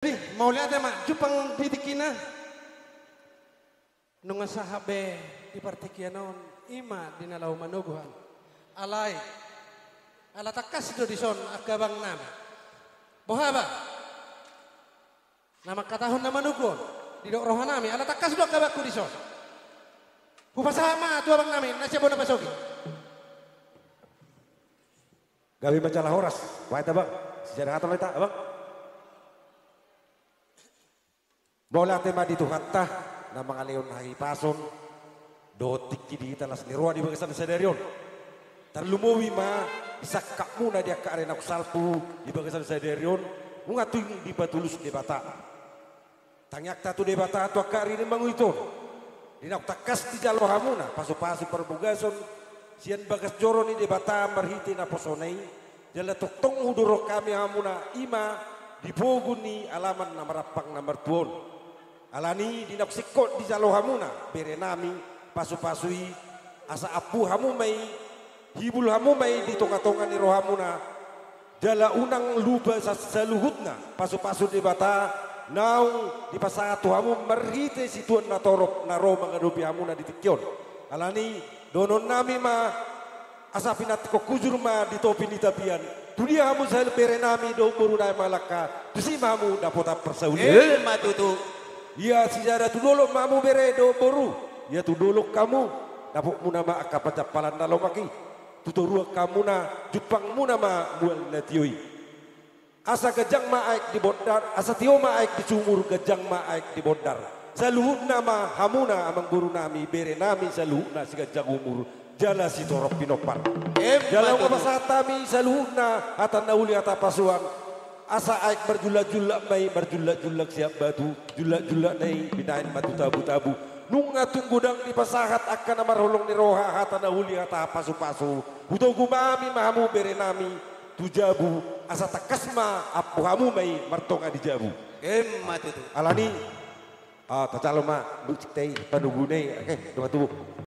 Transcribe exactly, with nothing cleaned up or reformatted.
Jadi mauliate ma, jumpang di tingkina. Nunga sahat be di partingkian on, i ma di na laho manogu hami. Alai, ala tangkas do dison angka abang nami. Boha ba? Na mangkatahon na manogu on, didok roha nami, ala tangkas do angka abangku dison. Hupasahat ma tu abang nami, na siap bona pasogi. Gabe ma jala horas, baen abang, sijarahaton ma hita, abang. Mauliate ma di Tuhanta, na mangalehon hahipason, dohot tingki di hita las ni roha di bagasan sadari on. Tarlumobi ma, di sangkapmuna di angka ari naung salpu, di bagasan sadari on, nunga tung dipatulus Debata. Tangiangta tu Debata tu angka ari ni mangihut on. Di naung tangkas dijalo hamuna, pasupasu parbagason, sian bagas joro ni Debata marhite naposona i, jala tongtong hudurhon hami hamuna i ma di pogu ni alaman na marampang na martua on. Alani di naung singkop dijalo hamuna, bere nami, pasupasu i, asa ampu hamu ma i, hibul hamu ma i di tongatonga ni rohamuna, jala unang lupa sa-, saluhutna pasupasu Debata naung dipasahat tu hamu marhite situan na torop na ro mangadopi hamuna di tingki on. Alani, dohonon nami ma, asa pinantikhon hujur ma di topi ni tapian. Tu dia hamu sahali bere nami dohot boru nami mangalangka, tusi ma hamu dapotan parsaulian. Emma tutu. Ia sijada tu dolok ma hamu bere dohot boru. Ia tu dolok hamu, dapotmuna ma angka panjampalan na lomak i. Tu toruan hamuna, jumpangmuna ma mual na tio i. Asa ganjang ma aek di bondar, asa tio ma aek di sumur, ganjang ma aek di bondar. Saluhutna ma hamuna amang boru nami, bere nami saluhutna siganjang umur, jala sitorop pinompar. Emma tutu. Jala hupasahat hami saluhutna hata na uli hata pasu an. Asa aek marjullakjullak ma i, marjullakjullak sian batu, jullakjullakna i binahen ma tu tabutabu. Nunga tung godang dipasahat angka na marholong ni roha hata na uli hata pasupasu. Hutogu ma hami ma hamu bere nami tu jabu, asa tangkas ma ampu hamu ma i martonga di jabu. Emma tutu. Alani, ah, tajalo ma, bucik tei, panoguna i, oke, dua tubu.